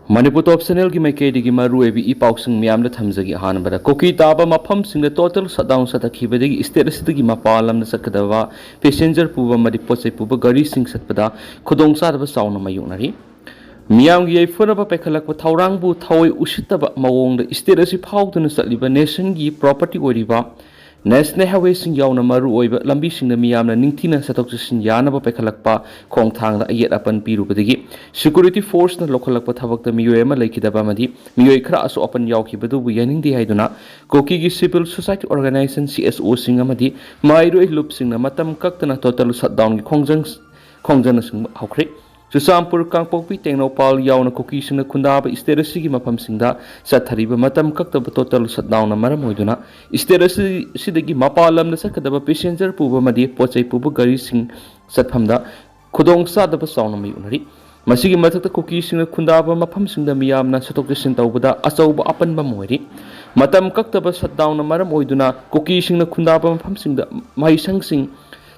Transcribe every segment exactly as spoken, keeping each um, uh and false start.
ꯃꯅꯤꯄꯨꯔ ꯇꯣꯞ ꯆꯦꯅꯦꯜꯒꯤ ꯃꯥꯏꯀꯩꯗꯒꯤ ꯃꯔꯨꯑꯣꯏꯕ ꯏ ꯄꯥꯎꯁꯤꯡ ꯃꯌꯥꯝꯗ ꯊꯝꯖꯒꯦ꯫ ꯑꯍꯥꯟꯕꯗ, ꯀꯨꯀꯤ ꯇꯥꯕ ꯃꯐꯝꯁꯤꯡꯗ ꯇꯣꯇꯦꯜ ꯁꯠꯗꯥꯎꯟ ꯆꯠꯊꯈꯤꯕꯗꯒꯤ ꯁ꯭ꯇꯦꯠ ꯑꯁꯤꯗꯒꯤ ꯃꯄꯥꯟ ꯂꯝꯗ ꯆꯠꯀꯗꯕ ꯄꯦꯁꯦꯟꯖꯔ ꯄꯨꯕ ꯑꯃꯗꯤ ꯄꯣꯠ ꯆꯩ ꯄꯨꯕ ꯒꯥꯔꯤꯁꯤꯡ ꯆꯠꯄꯗ ꯈꯨꯗꯣꯡꯆꯥꯗꯕ ꯆꯥꯎꯅ ꯃꯥꯌꯣꯛꯅꯔꯤ꯫ ꯃꯤꯌꯥꯝꯒꯤ ꯌꯥꯏꯐꯅꯕ ꯄꯥꯏꯈꯠꯂꯛꯄ ꯊꯧꯔꯥꯡꯕꯨ ꯊꯑꯣꯏ ꯎꯁꯤꯠꯇꯕ ꯃꯑꯣꯡꯗ ꯁ꯭ꯇꯦꯠ ꯑꯁꯤ ꯐꯥꯎꯗꯨꯅ ꯆꯠꯂꯤꯕ ꯅꯦꯁꯟꯒꯤ ꯄ꯭ꯔꯣꯄꯔꯇꯤ ꯑꯣꯏꯔꯤꯕ ꯅꯦꯁꯅꯦꯜ ꯍꯥꯏꯋꯦꯁꯤꯡ ꯌꯥꯎꯅ ꯃꯔꯨꯑꯣꯏꯕ ꯂꯝꯕꯤꯁꯤꯡꯗ ꯃꯤꯌꯥꯝꯅ ꯅꯤꯡꯊꯤꯅ ꯆꯠꯊꯣꯛ ꯆꯠꯁꯤꯟ ꯌꯥꯅꯕ ꯄꯥꯏꯈꯠꯂꯛꯄ ꯈꯣꯡꯊꯥꯡꯗ ꯑꯌꯦꯠ ꯑꯄꯟ ꯄꯤꯔꯨꯕꯗꯒꯤ ꯁꯦꯀ꯭ꯌꯨꯔꯤꯇꯤ ꯐꯣꯔꯁꯅ ꯂꯧꯈꯠꯂꯛꯄ ꯊꯕꯛꯇ ꯃꯤꯑꯣꯏ ꯑꯃ ꯂꯩꯈꯤꯗꯕ ꯑꯃꯗꯤ ꯃꯤꯑꯣꯏ ꯈꯔ ꯑꯁꯣꯛ ꯑꯄꯟ ꯌꯥꯎꯈꯤꯕꯗꯨꯕꯨ ꯌꯥꯅꯤꯡꯗꯦ ꯍꯥꯏꯗꯨꯅ ꯀꯨꯀꯤꯒꯤ civil society organisation, C S ꯑꯣꯁꯤꯡ ꯑꯃꯗꯤ ꯃꯍꯩꯔꯣꯏ ꯂꯨꯞꯁꯤꯡꯅ ꯃꯇꯝ ꯀꯛꯇꯅ ꯇꯣꯇꯦꯜ ꯁꯠꯗꯥꯎꯟꯒꯤ ꯈꯣꯡꯖꯪ ꯈꯣꯡꯖꯪꯅꯆꯤꯡꯕ ꯍꯧꯈ꯭ꯔꯦ꯫ ꯆꯨꯔꯆꯥꯟꯄꯨꯔ, ꯀꯥꯡꯄꯣꯛꯄꯤ, ꯇꯦꯡꯅꯧꯄꯥꯜ ꯌꯥꯎꯅ ꯀꯨꯀꯤꯁꯤꯡꯅ ꯈꯨꯟꯗꯥꯕ ꯁ꯭ꯇꯦꯠ ꯑꯁꯤꯒꯤ ꯃꯐꯝꯁꯤꯡꯗ ꯆꯠꯊꯔꯤꯕ ꯃꯇꯝ ꯀꯛꯇꯕ ꯇꯣꯇꯦꯜ ꯁꯠꯗꯥꯎꯟꯅ ꯃꯔꯝ ꯑꯣꯏꯗꯨꯅ ꯁ꯭ꯇꯦꯠ ꯑꯁꯤ, ꯑꯁꯤꯗꯒꯤ ꯃꯄꯥꯟ ꯂꯝꯗ ꯆꯠꯀꯗꯕ ꯄꯦꯁꯦꯟꯖꯔ ꯄꯨꯕ ꯑꯃꯗꯤ ꯄꯣꯠ ꯆꯩ ꯄꯨꯕ ꯒꯥꯔꯤꯁꯤꯡ ꯆꯠꯐꯝꯗ ꯈꯨꯗꯣꯡꯆꯥꯗꯕ ꯆꯥꯎꯅ ꯃꯥꯌꯣꯛꯅꯔꯤ꯫ ꯃꯁꯤꯒꯤ ꯃꯊꯛꯇ ꯀꯨꯀꯤꯁꯤꯡꯅ ꯈꯨꯟꯗꯥꯕ ꯃꯐꯝꯁꯤꯡꯗ ꯃꯤꯌꯥꯝꯅ ꯆꯠꯊꯣꯛ ꯆꯠꯁꯤꯟ ꯇꯧꯕꯗ ꯑꯆꯧꯕ ꯑꯄꯟꯕ ꯑꯃ ꯑꯣꯏꯔꯤ꯫ ꯃꯇꯝ ꯀꯛꯇꯕ ꯁꯠꯗꯥꯎꯟꯅ ꯃꯔꯝ ꯑꯣꯏꯗꯨꯅ ꯀꯨꯀꯤꯁꯤꯡꯅ ꯈꯨꯟꯗꯥꯕ ꯃꯐꯝꯁꯤꯡꯗ ꯃꯍꯩꯁꯪꯁꯤꯡ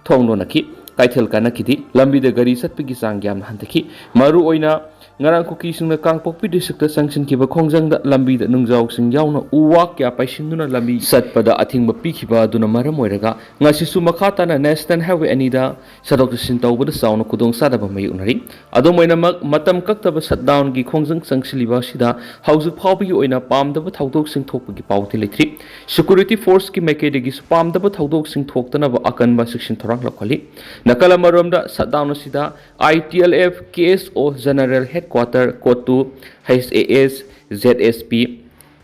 ꯊꯣꯡ ꯂꯣꯟꯅꯈꯤ, ꯀꯩꯊꯦꯜ ꯀꯥꯅꯈꯤꯗꯦ, ꯂꯝꯕꯤꯗ ꯒꯥꯔꯤ ꯆꯠꯄꯒꯤ ꯆꯥꯡ ꯌꯥꯝꯅ ꯍꯟꯊꯈꯤ꯫ ꯃꯔꯨꯑꯣꯏꯅ ꯉꯔꯥꯡ ꯀꯨꯀꯤꯁꯤꯡꯅ ꯀꯥꯡꯄꯣꯛꯄꯤ ꯗꯤꯁꯇ꯭ꯔꯤꯛꯇ ꯆꯪꯁꯤꯟꯈꯤꯕ ꯈꯣꯡꯖꯪꯗ ꯂꯝꯕꯤꯗ ꯅꯨꯡꯖꯥꯎꯁꯤꯡ ꯌꯥꯎꯅ ꯎ ꯋꯥ ꯀꯌꯥ ꯄꯥꯏꯁꯤꯟꯗꯨꯅ ꯂꯝꯕꯤ ꯆꯠꯄꯗ ꯑꯊꯤꯡꯕ ꯄꯤꯈꯤꯕ ꯑꯗꯨꯅ ꯃꯔꯝ ꯑꯣꯏꯔꯒ ꯉꯁꯤꯁꯨ ꯃꯈꯥ ꯇꯥꯅ ꯅꯦꯁꯅꯦꯜ ꯍꯥꯏꯋꯦ ꯑꯅꯤꯗ ꯆꯠꯊꯣꯛ ꯆꯠꯁꯤꯟ ꯇꯧꯕꯗ ꯆꯥꯎꯅ ꯈꯨꯗꯣꯡꯆꯥꯗꯕ ꯃꯥꯌꯣꯛꯅꯔꯤ꯫ ꯑꯗꯨꯝ ꯑꯣꯏꯅꯃꯛ, ꯃꯇꯝ ꯀꯛꯇꯕ ꯁꯠꯗꯥꯎꯟꯒꯤ ꯈꯣꯡꯖꯪ ꯆꯪꯁꯤꯜꯂꯤꯕ ꯑꯁꯤꯗ ꯍꯧꯖꯤꯛ ꯐꯥꯎꯕꯒꯤ ꯑꯣꯏꯅ ꯄꯥꯝꯗꯕ ꯊꯧꯗꯣꯛꯁꯤꯡ ꯊꯣꯛꯄꯒꯤ ꯄꯥꯎꯗꯤ ꯂꯩꯇ꯭ꯔꯤ꯫ ꯁꯦꯀ꯭ꯌꯨꯔꯤꯇꯤ ꯐꯣꯔꯁꯀꯤ ꯃꯥꯏꯀꯩꯗꯒꯤꯁꯨ ꯄꯥꯝꯗꯕ ꯊꯧꯗꯣꯛꯁꯤꯡ ꯊꯣꯛꯇꯅꯕ ꯑꯀꯟꯕ ꯆꯦꯛꯁꯤꯟ ꯊꯧꯔꯥꯡ ꯂꯧꯈꯠꯂꯤ꯫ ꯅꯥꯀꯜ ꯑꯃꯔꯣꯝꯗ, ꯁꯠꯗꯥꯎꯟ ꯑꯁꯤꯗ I T L F, K S O general headquarter, ꯀꯣꯇꯨ, H A S, Z S P,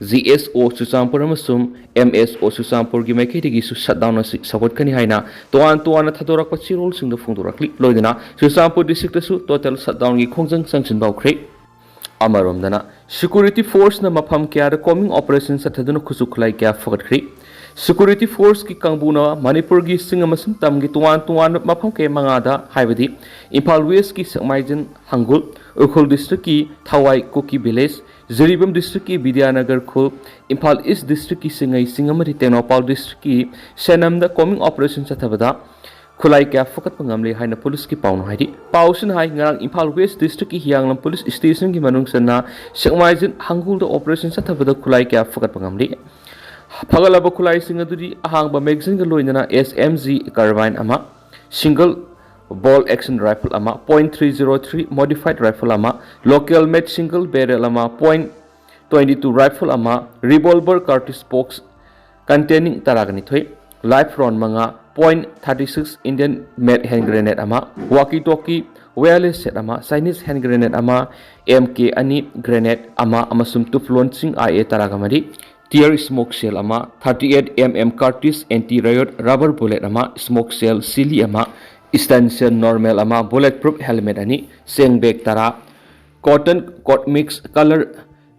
G S O Churachandpur ꯑꯃꯁꯨꯡ ꯑꯦꯝ ꯑꯦꯁ ꯑꯣ ꯆꯨꯔꯆꯥꯟꯄꯨꯔꯒꯤ ꯃꯥꯏꯀꯩꯗꯒꯤꯁꯨ ꯁꯠꯗꯥꯎꯟ ꯑꯁꯤ ꯁꯧꯒꯠꯀꯅꯤ ꯍꯥꯏꯅ ꯇꯣꯉꯥꯟ ꯇꯣꯉꯥꯟꯅ ꯊꯥꯗꯣꯔꯛꯄ ꯆꯦꯔꯣꯜꯁꯤꯡꯗ ꯐꯣꯡꯗꯣꯔꯛꯂꯤ꯫ ꯂꯣꯏꯅꯅ ꯆꯨꯔꯆꯥꯟꯄꯨꯔ ꯗꯤꯁꯇ꯭ꯔꯤꯛꯇꯁꯨ ꯇꯣꯇꯦꯜ ꯁꯠꯗꯥꯎꯟꯒꯤ ꯈꯣꯡꯖꯪ ꯆꯪꯁꯤꯟꯕ ꯍꯧꯈ꯭ꯔꯦ꯫ ꯑꯃꯔꯣꯝꯗꯅ, ꯁꯦꯀ꯭ꯌꯨꯔꯤꯇꯤ ꯐꯣꯔꯁꯅ ꯃꯐꯝ ꯀꯌꯥꯗ ꯀꯣꯝꯕꯤꯡ ꯑꯣꯄꯔꯦꯁꯟ ꯆꯠꯊꯗꯨꯅ ꯈꯨꯠꯁꯨ ꯈꯨꯠꯂꯥꯏ ꯀꯌꯥ ꯐꯒꯠꯈ꯭ꯔꯤ꯫ ꯁꯦꯀ꯭ꯌꯨꯔꯤꯇꯤ ꯐꯣꯔꯁꯀꯤ ꯀꯥꯡꯕꯨꯅ ꯃꯅꯤꯄꯨꯔꯒꯤ ꯆꯤꯡ ꯑꯃꯁꯨꯡ ꯇꯝꯒꯤ ꯇꯣꯉꯥꯟ ꯇꯣꯉꯥꯟꯕ ꯃꯐꯝ ꯀꯌꯥ ꯃꯉꯥꯗ, ꯍꯥꯏꯕꯗꯤ ꯏꯝꯐꯥꯜ ꯋꯦꯁꯀꯤ ꯁꯦꯛꯃꯥꯏꯖꯤꯟ ꯍꯪꯒꯨꯜ, ꯎꯈ꯭ꯔꯨꯜ ꯗꯤꯁꯇ꯭ꯔꯤꯛꯀꯤ ꯊꯋꯥꯏ ꯀꯨꯀꯤ ꯚꯤꯂꯦꯖ, ꯖꯤꯔꯤꯕꯥꯝ ꯗꯤꯁꯇ꯭ꯔꯤꯛꯀꯤ ꯕꯤꯗ꯭ꯌꯥꯅꯒꯔ ꯈꯨꯜ, ꯏꯝꯐꯥꯜ ꯏꯁ ꯗꯤꯁꯇ꯭ꯔꯤꯛꯀꯤ ꯁꯤꯡꯉꯩ ꯆꯤꯡ ꯑꯃꯗꯤ ꯇꯦꯡꯅꯧꯄꯜ ꯗꯤꯁꯇ꯭ꯔꯤꯛꯀꯤ ꯁꯦꯅꯝꯗ ꯀꯣꯝꯕꯤꯡ ꯑꯣꯄꯔꯦꯁꯟ ꯆꯠꯊꯕꯗ ꯈꯨꯠꯂꯥꯏ ꯀꯌꯥ ꯐꯒꯠꯄ ꯉꯝꯂꯦ ꯍꯥꯏꯅ ꯄꯨꯂꯤꯁꯀꯤ ꯄꯥꯎꯅ ꯍꯥꯏꯔꯤ꯫ ꯄꯥꯎꯁꯤꯅ ꯍꯥꯏ, ꯉꯔꯥꯡ ꯏꯝꯐꯥꯜ ꯋꯦꯁ ꯗꯤꯁꯇ꯭ꯔꯤꯛꯀꯤ ꯍꯤꯌꯥꯡꯂꯝ ꯄꯨꯂꯤꯁ ꯁ꯭ꯇꯦꯁꯟꯒꯤ ꯃꯅꯨꯡ ꯆꯟꯅ ꯁꯦꯛꯃꯥꯏꯖꯤꯟ ꯍꯪꯒꯨꯜꯗ ꯑꯣꯄꯔꯦꯁꯟ ꯆꯠꯊꯕꯗ ꯈꯨꯠꯂꯥꯏ ꯀꯌꯥ ꯐꯒꯠꯄ ꯉꯝꯂꯤ꯫ ꯐꯒꯠꯂꯕ ꯈꯨꯠꯂꯥꯏꯁꯤꯡ ꯑꯗꯨꯗꯤ ꯑꯍꯥꯡꯕ ꯃꯦꯒꯥꯖꯤꯟꯒ ꯂꯣꯏꯅꯅ ꯑꯦꯁ ꯑꯦꯝ ꯖꯤ ꯀꯥꯔꯕꯥꯏꯟ ꯑꯃ, ꯁꯤꯡꯒꯜ ꯕꯣꯜ ꯑꯦꯛꯁꯟ ꯔꯥꯏꯐꯜ ꯑꯃ, point three zero three modified rifle ꯑꯃ, ꯂꯣꯀꯦꯜ ꯃꯦꯗ ꯁꯤꯡꯒꯜ ꯕꯦꯔꯦꯜ ꯑꯃ, ꯄꯣꯏꯟ ꯇ꯭ꯋꯦꯟꯇꯤ ꯇꯨ ꯔꯥꯏꯐꯜ ꯑꯃ, ꯔꯤꯚꯣꯜꯚꯔ ꯀꯥꯔꯇ꯭ꯔꯤꯖ ꯕꯣꯛꯁ ꯀꯟꯇꯦꯅꯤꯡ ꯇꯔꯥꯒ ꯅꯤꯊꯣꯏ, ꯂꯥꯏꯐ ꯔꯥꯎꯟ ꯃꯉꯥ, ꯄꯣꯏꯟ ꯊꯥꯔꯇꯤ ꯁꯤꯛꯁ ꯏꯟꯗꯤꯌꯟ ꯃꯦꯗ ꯍꯦꯟ ꯒ꯭ꯔꯦꯅꯦꯗ ꯑꯃ, ꯋꯥꯀꯤ ꯇꯣꯀꯤ ꯋꯦꯌꯔꯂꯦꯁ ꯁꯦꯠ ꯑꯃ, ꯆꯥꯏꯅꯤꯁ ꯍꯦꯟ ꯒ꯭ꯔꯦꯅꯦꯗ ꯑꯃ, ꯑꯦꯝ ꯀꯦ ꯑꯅꯤ ꯒ꯭ꯔꯦꯅꯦꯗ ꯑꯃ ꯑꯃꯁꯨꯡ ꯇꯨꯐꯂꯣꯟꯁꯤꯡ ꯑꯥꯏ ꯑꯦ ꯇꯔꯥꯒ ꯃꯔꯤ, ꯇꯤꯌꯔ ꯁ꯭ꯃꯣꯛ ꯁꯦꯜ ꯑꯃ, thirty eight M M cartridge anti riot rubber bullet ꯑꯃ, ꯁ꯭ꯃꯣꯛ ꯁꯦꯜ ꯁꯤꯂꯤ ꯑꯃ, ꯁ꯭ꯇꯟ ꯁꯦꯜ ꯅꯣꯔꯃꯦꯜ ꯑꯃ, ꯕꯨꯂꯦꯠ ꯄ꯭ꯔꯨꯐ ꯍꯦꯜꯃꯦꯠ ꯑꯅꯤ, ꯁꯦꯡ ꯕꯦꯒ ꯇꯔꯥ, cotton coat mix colour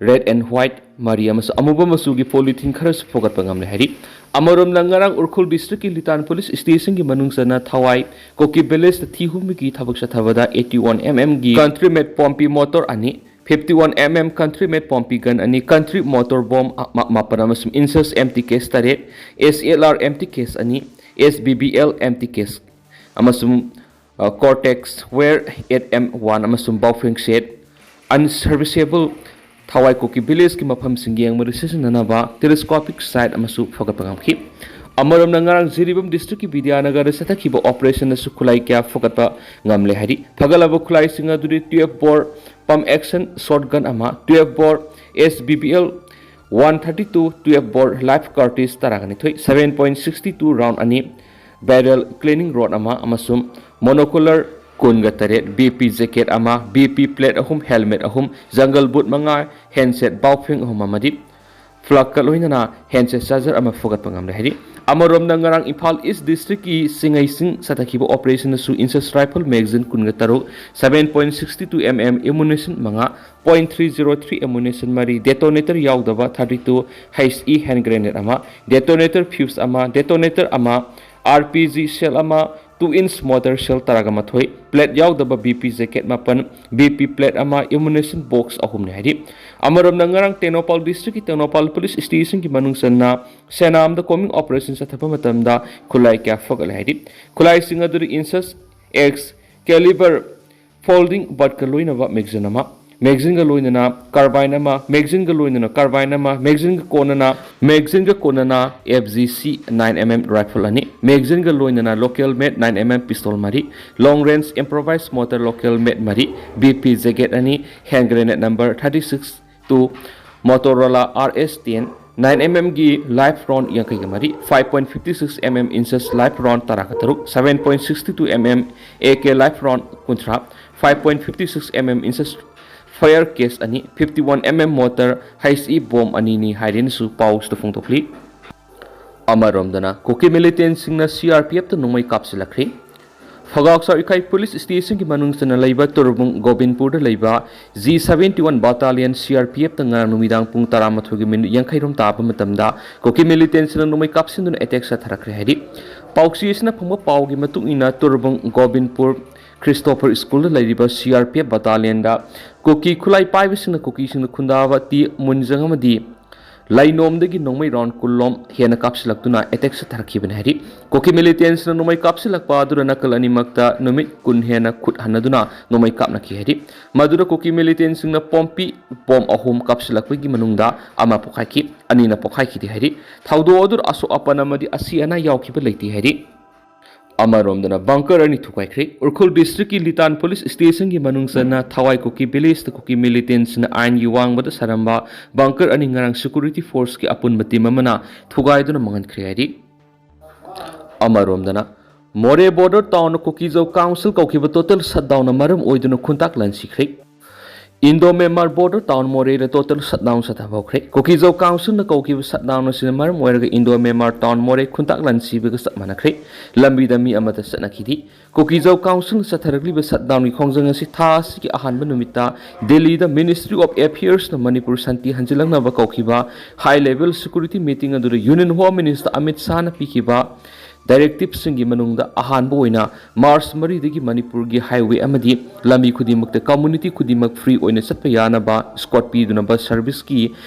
red and white ꯃꯔꯤ ꯑꯃꯁꯨꯡ ꯑꯃꯨꯕ ꯃꯆꯨꯒꯤ ꯄꯣꯂꯤꯊꯤꯟ ꯈꯔꯁꯨ ꯐꯒꯠꯄ ꯉꯝꯂꯦ ꯍꯥꯏꯔꯤ꯫ ꯑꯃꯔꯣꯝꯅ ꯉꯔꯥꯡ ꯎꯈ꯭ꯔꯨꯜ ꯗꯤꯁꯇ꯭ꯔꯤꯛꯀꯤ ꯂꯤꯇꯥꯟ ꯄꯨꯂꯤꯁ ꯁ꯭ꯇꯦꯁꯟꯒꯤ ꯃꯅꯨꯡ ꯆꯟꯅ ꯊꯋꯥꯏ ꯀꯣꯀꯤ ꯚꯤꯂꯦꯖꯇ ꯊꯤ ꯍꯨꯝꯕꯒꯤ ꯊꯕꯛ ꯆꯠꯊꯕꯗ ꯑꯩꯠꯇꯤ ꯋꯥꯟ ꯑꯦꯝ ꯑꯦꯝꯒꯤ ꯀꯟꯇ꯭ꯔꯤ ꯃꯦꯗ ꯄꯣꯝꯄꯤ ꯃꯣꯇꯣꯔ ꯑꯅꯤ, fifty one M M country made ꯄꯣꯝꯄꯤ ꯒꯟ ꯑꯅꯤ, ꯀꯟꯇ꯭ꯔꯤ ꯃꯣꯇꯣꯔ ꯕꯣꯝ ꯑ-, ꯃ-, ꯃꯥꯄꯟ ꯑꯃꯁꯨꯡ ꯏꯟꯁꯁ ꯑꯦꯝ ꯇꯤ ꯀꯦꯁ ꯇꯔꯦꯠ, S L R M T K S, S B B L M T K ꯑꯃꯁꯨꯡ, ꯑ, cortex wire eight M one ꯑꯃꯁꯨꯡ ꯕꯥꯎꯐꯦꯡ ꯁꯦꯠ, ꯑꯟꯁꯔꯚꯤꯁꯦꯕꯜ ꯊꯋꯥꯏ ꯀꯣꯀꯤ ꯚꯤꯂꯦꯖꯀꯤ ꯃꯐꯝꯁꯤꯡ ꯌꯦꯡꯕꯗ ꯁꯤꯖꯤꯟꯅꯅꯕ ꯇꯦꯂꯦꯁꯀꯣꯄꯤꯛ ꯁꯥꯏꯠ ꯑꯃꯁꯨ ꯐꯒꯠꯄ ꯉꯝꯈꯤ꯫ ꯑꯃꯔꯣꯝꯅ ꯉꯔꯥꯡ ꯖꯤꯔꯤꯕꯥꯝ ꯗꯤꯁꯇ꯭ꯔꯤꯛꯀꯤ ꯕꯤꯗ꯭ꯌꯥꯅꯒꯔꯗ ꯆꯠꯊꯈꯤꯕ ꯑꯣꯄꯔꯦꯁꯟꯗꯁꯨ ꯈꯨꯠꯂꯥꯏ ꯀꯌꯥ ꯐꯒꯠꯄ ꯉꯝꯂꯦ ꯍꯥꯏꯔꯤ꯫ ꯐꯒꯠꯂꯕ ꯈꯨꯠꯂꯥꯏꯁꯤꯡ ꯑꯗꯨꯗꯤ ꯇꯨꯌꯦꯜꯐ ꯕꯣꯔ ꯄꯝ ꯑꯦꯛꯁꯟ ꯁꯣꯔꯠ ꯒꯟ ꯑꯃ, twelve bore S B B L one thirty two twelve bore life cartridge ꯇꯔꯥꯒ ꯅꯤꯊꯣꯏ, seven point sixty two round ꯑꯅꯤ, ꯕꯦꯔꯦꯜ ꯀ꯭ꯂꯤꯅꯤꯡ ꯔꯣꯗ ꯑꯃ ꯑꯃꯁꯨꯡ ꯃꯣꯅꯣꯀꯨꯂꯔ ꯀꯨꯟꯒ ꯇꯔꯦꯠ, ꯕꯤ ꯄꯤ ꯖꯦꯀꯦꯠ ꯑꯃ, ꯕꯤ ꯄꯤ ꯄ꯭ꯂꯦꯠ ꯑꯍꯨꯝ, ꯍꯦꯜꯃꯦꯠ ꯑꯍꯨꯝ, ꯖꯪꯒꯜ ꯕꯨꯠ ꯃꯉꯥ, ꯍꯦꯟꯁꯦꯠ ꯕꯥꯎꯐꯦꯡ ꯑꯍꯨꯝ ꯑꯃꯗꯤ ꯐ꯭ꯂꯛꯀ ꯂꯣꯏꯅꯅ ꯍꯦꯟꯁꯦꯠ ꯆꯥꯔꯖꯔ ꯑꯃ ꯐꯒꯠꯄ ꯉꯝꯂꯦ ꯍꯥꯏꯔꯤ꯫ ꯑꯃꯔꯣꯝꯗ ꯉꯔꯥꯡ ꯏꯝꯐꯥꯜ ꯏꯁ ꯗꯤꯁꯇ꯭ꯔꯤꯛꯀꯤ ꯁꯤꯡꯉꯩꯁꯤꯡ ꯆꯠꯊꯈꯤꯕ ꯑꯣꯄꯔꯦꯁꯟꯗꯁꯨ ꯏꯟꯁꯁ ꯔꯥꯏꯐꯜ ꯃꯦꯒꯥꯖꯤꯟ ꯀꯨꯟꯒ ꯇꯔꯨꯛ, seven point sixty two M M ammunition ꯃꯉꯥ, point three zero three ammunition ꯃꯔꯤ, ꯗꯦꯇꯣꯅꯦꯇꯔ ꯌꯥꯎꯗꯕ thirty two H E hand grenade ꯑꯃ, ꯗꯦꯇꯣꯅꯦꯇꯔ ꯐ꯭ꯌꯨꯁ ꯑꯃ, ꯗꯦꯇꯣꯅꯦꯇꯔ ꯑꯃ, ꯑꯥꯔ ꯄꯤ ꯖꯤ ꯁꯦꯜ ꯑꯃ, two inch mortar shell ꯇꯔꯥꯒ ꯃꯥꯊꯣꯏ, plate ꯌꯥꯎꯗꯕ B P jacket ꯃꯥꯄꯟ, B P plate ꯑꯃ, ammunition box ꯑꯍꯨꯝꯅꯤ ꯍꯥꯏꯔꯤ꯫ ꯑꯃꯔꯣꯝꯗ ꯉꯔꯥꯡ ꯇꯦꯡꯅꯧꯄꯥꯜ district ꯀꯤ ꯇꯦꯡꯅꯧꯄꯥꯜ police station ꯒꯤ ꯃꯅꯨꯡ ꯆꯟꯅ ꯁꯦꯅꯥꯝꯗ combing operation ꯆꯠꯊꯕ ꯃꯇꯝꯗ ꯈꯨꯠꯂꯥꯏ ꯀꯌꯥ ꯐꯒꯠꯂꯦ ꯍꯥꯏꯔꯤ꯫ ꯈꯨꯠꯂꯥꯏꯁꯤꯡ ꯑꯗꯨꯗꯤ inches X caliber folding butt ꯀ ꯂꯣꯏꯅꯕ magazine ꯑꯃ, magazine ꯒ ꯂꯣꯏꯅꯅ carbine ꯑꯃ, magazine ꯒ ꯂꯣꯏꯅꯅ carbine ꯑꯃ, magazine ꯒ ꯀꯣꯟꯅꯅ, magazine ꯒ ꯀꯣꯟꯅꯅ F G C nine M M rifle ꯑꯅꯤ, magazine ꯒ ꯂꯣꯏꯅꯅ local made nine M M pistol ꯃꯔꯤ, long range improvised mortar local made ꯃꯔꯤ, B P jacket ꯑꯅꯤ, hand grenade number thirty six to Motorola R S ten, nine M M ꯒꯤ live round ꯌꯥꯡꯈꯩꯒ ꯃꯔꯤ, five point fifty six M M inches live round ꯇꯔꯥꯒ ꯇꯔꯨꯛ, seven point sixty two M M A K live round ꯀꯨꯟꯊ꯭ꯔꯥ, five point fifty six M M inches fire case ꯑꯅꯤ, fifty one M M mortar H E bomb ꯑꯅꯤꯅꯤ ꯍꯥꯏꯔꯦꯅꯁꯨ ꯄꯥꯎꯁꯤꯗ ꯐꯣꯡꯗꯣꯛꯂꯤ꯫ ꯑꯃꯔꯣꯝꯗꯅ ꯀꯨꯀꯤ militant ꯁꯤꯡꯅ C R P F ꯇ ꯅꯣꯡꯃꯩ ꯀꯥꯞꯁꯤꯜꯂꯛꯈ꯭ꯔꯦ꯫ ꯐꯒꯥꯛ ꯆꯥꯎ ꯏꯀꯥꯏ police station ꯒꯤ ꯃꯅꯨꯡ ꯆꯟꯅ ꯂꯩꯕ ꯇꯨꯔꯕꯨꯡ ꯒꯣꯕꯤꯟꯄꯨꯔꯗ ꯂꯩꯕ G seventy one battalion C R P F ꯇ ꯉꯔꯥꯡ ꯅꯨꯃꯤꯗꯥꯡ ꯄꯨꯡ ꯇꯔꯥꯃꯥꯊꯣꯏꯒꯤ minute ꯌꯥꯡꯈꯩ ꯔꯣꯝ ꯇꯥꯕ ꯃꯇꯝꯗ ꯀꯨꯀꯤ militant ꯁꯤꯡꯅ ꯅꯣꯡꯃꯩ ꯀꯥꯞꯁꯤꯟꯗꯨꯅ attack ꯆꯠꯊꯔꯛꯈ꯭ꯔꯦ ꯍꯥꯏꯔꯤ꯫ ꯄꯥꯎꯆꯦ ꯑꯁꯤꯅ ꯐꯪꯕ ꯄꯥꯎꯒꯤ ꯃꯇꯨꯡ ꯏꯟꯅ ꯇꯨꯔꯕꯨꯡ ꯒꯣꯕꯤꯟꯄꯨꯔ Christopher school ꯗ ꯂꯩꯔꯤꯕ C R P F battalion ꯗ ꯀꯨꯀꯤ ꯈꯨꯠꯂꯥꯏ ꯄꯥꯏꯕꯁꯤꯡꯅ ꯀꯨꯀꯤꯁꯤꯡꯗ ꯈꯨꯟꯗꯥꯕ ꯇꯤ ꯃꯨꯟꯖꯪ ꯑꯃꯗꯤ ꯂꯩꯅꯣꯝꯗꯒꯤ ꯅꯣꯡꯃꯩ round ꯀꯨꯟ ꯂꯣꯝ ꯍꯦꯟꯅ ꯀꯥꯞꯁꯤꯜꯂꯛꯇꯨꯅ attack ꯆꯠꯊꯔꯛꯈꯤꯕꯅꯤ ꯍꯥꯏꯔꯤ꯫ ꯀꯨꯀꯤ militant ꯁꯤꯡꯅ ꯅꯣꯡꯃꯩ ꯀꯥꯞꯁꯤꯜꯂꯛꯄ ꯑꯗꯨꯅ ꯅꯥꯀꯜ ꯑꯅꯤꯃꯛꯇ ꯅꯨꯃꯤꯠ ꯀꯨꯟ ꯍꯦꯟꯅ ꯈꯨꯠ ꯍꯟꯅꯗꯨꯅ ꯅꯣꯡꯃꯩ ꯀꯥꯞꯅꯈꯤ ꯍꯥꯏꯔꯤ꯫ ꯃꯗꯨꯗ ꯀꯨꯀꯤ militant ꯁꯤꯡꯅ ꯄꯣꯝꯄꯤ bomb ꯑꯍꯨꯝ ꯀꯥꯞꯁꯤꯜꯂꯛꯄꯒꯤ ꯃꯅꯨꯡꯗ ꯑꯃ ꯄꯣꯈꯥꯏꯈꯤ, ꯑꯅꯤꯅ ꯄꯣꯈꯥꯏꯈꯤꯗꯦ ꯍꯥꯏꯔꯤ꯫ ꯊꯧꯗꯣꯛ ꯑꯗꯨꯗ ꯑꯁꯣꯛ ꯑꯄꯟ ꯑꯃꯗꯤ ꯑꯁꯤ ꯑꯅꯥ ꯌꯥꯎꯈꯤꯕ ꯂꯩꯇꯦ ꯍꯥꯏꯔꯤ꯫ ꯑꯃꯔꯣꯝꯗꯅ bunker ꯑꯅꯤ ꯊꯨꯒꯥꯏꯈ꯭ꯔꯦ꯫ ꯎꯈ꯭ꯔꯨꯜ district ꯀꯤ ꯂꯤꯇꯥꯟ police station ꯒꯤ ꯃꯅꯨꯡ ꯆꯟꯅ ꯊꯋꯥꯏ ꯀꯨꯀꯤ village ꯇ ꯀꯨꯀꯤ militant ꯁꯤꯡꯅ ꯑꯥꯏꯟꯒꯤ ꯋꯥꯡꯃꯗ ꯁꯥꯔꯝꯕ bunker ꯑꯅꯤ ꯉꯔꯥꯡ security force ꯀꯤ ꯑꯄꯨꯟꯕ team ꯑꯃꯅ ꯊꯨꯒꯥꯏꯗꯨꯅ ꯃꯥꯡꯍꯟꯈ꯭ꯔꯦ ꯍꯥꯏꯔꯤ꯫ ꯑꯃꯔꯣꯝꯗꯅ ꯃꯣꯔꯦ border town ꯀꯨꯀꯤꯖꯧ council ꯀꯧꯈꯤꯕ total shutdown ꯅ ꯃꯔꯝ ꯑꯣꯏꯗꯨꯅ ꯈꯨꯟꯇꯥꯛ ꯂꯥꯟꯁꯤꯈ꯭ꯔꯦ꯫ Indo Myanmar border town ꯃꯣꯔꯦꯗ total shutdown ꯆꯠꯊꯕ ꯍꯧꯈ꯭ꯔꯦ꯫ ꯀꯨꯀꯤꯖꯧ council ꯅ ꯀꯧꯈꯤꯕ shutdown ꯑꯁꯤꯅ ꯃꯔꯝ ꯑꯣꯏꯔꯒ Indo Myanmar town ꯃꯣꯔꯦ ꯈꯨꯟꯇꯥꯛ ꯂꯥꯟꯁꯤꯕꯒ ꯆꯞ ꯃꯥꯟꯅꯈ꯭ꯔꯦ꯫ ꯂꯝꯕꯤꯗ ꯃꯤ ꯑꯃꯠꯇ ꯆꯠꯅꯈꯤꯗꯦ꯫ ꯀꯨꯀꯤꯖꯧ council ꯅ ꯆꯠꯊꯔꯛꯂꯤꯕ shutdown ꯒꯤ ꯈꯣꯡꯖꯪ ꯑꯁꯤ ꯊꯥ ꯑꯁꯤꯒꯤ ꯑꯍꯥꯟꯕ ꯅꯨꯃꯤꯠꯇ ꯗꯦꯜꯂꯤꯗ Ministry of Affairs ꯅ ꯃꯅꯤꯄꯨꯔ ꯁꯥꯟꯇꯤ ꯍꯟꯖꯤꯜꯂꯛꯅꯕ ꯀꯧꯈꯤꯕ high level security meeting ꯑꯗꯨꯗ Union Home Minister ꯑꯃꯤꯠ ꯁꯥꯍꯅ ꯄꯤꯈꯤꯕ ꯗꯥꯏꯔꯦꯛꯇꯤꯞꯁꯤꯡꯒꯤ ꯃꯅꯨꯡꯗ ꯑꯍꯥꯟꯕ ꯑꯣꯏꯅ ꯃꯥꯔꯆ ꯃꯔꯤꯗꯒꯤ ꯃꯅꯤꯄꯨꯔꯒꯤ ꯍꯥꯏꯋꯦ ꯑꯃꯗꯤ ꯂꯝꯕꯤ ꯈꯨꯗꯤꯡꯃꯛꯇ ꯀꯝꯃ꯭ꯌꯨꯅꯤꯇꯤ ꯈꯨꯗꯤꯡꯃꯛ ꯐ꯭ꯔꯤ ꯑꯣꯏꯅ ꯆꯠꯄ ꯌꯥꯅꯕ ꯁ꯭ꯀꯣꯠ ꯄꯤꯗꯨꯅ ꯕꯁ ꯁꯔꯚꯤꯁꯀꯤ